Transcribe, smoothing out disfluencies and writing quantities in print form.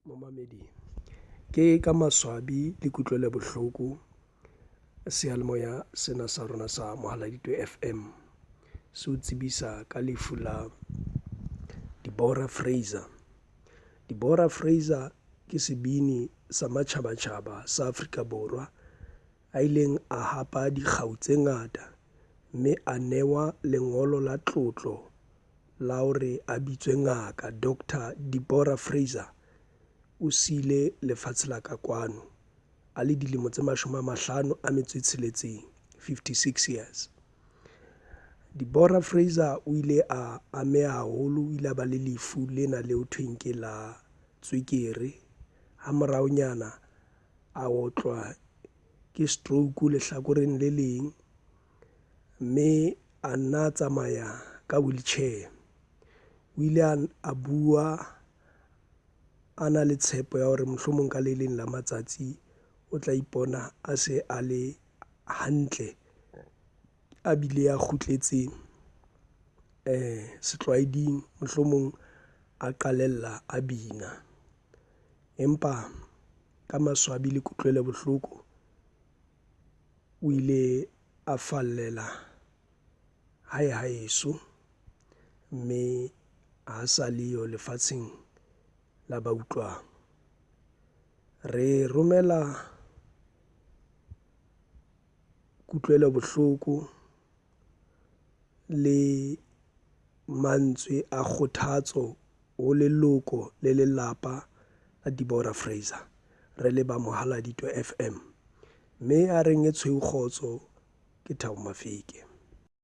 Momamedi, ke ka maswabi le kutlwelo bohloko seyalemoya sena sa rona sa Mohaladitwe FM se o tsebisa ka lefu la Deborah Fraser. Deborah Fraser ke sebini sa matjhabatjhaba sa Afrika Borwa a ileng a hapa dikgau tse ngata mme a newa lengolo la tlotlo la hore a bitswe ngaka Doctor Deborah Fraser. O siile lefatshe la ka kwano a le dilemo tse 56, 56 years. Deborah Fraser o ile a ameha haholo, o ile a ba le lefu lena leo thweng ke la tswekere. Ha moraonyana a otlwa ke stroke lehlakoreng le leng, mme a nna a tsamaya ka wheelchair. O ile a bua a na le tshepo ya hore mohlomong ka le leng la matsatsi o tla ipona a se a le hantle, a bile a kgutletse setlwaeding, mohlomong a qalella a bina. Empa ka maswabi le kutlwelo bohloko, o ile a fallela hae haeso mme ha sa leyo lefatsheng la ba utlwang. Re romela kutlwelo bohloko le mantswe a kgothatso ho leloko le lelapa la Deborah Fraser re le ba Mohaladitwe FM. Mme a reng e tshweu kgotso ke Thabo Mafeke.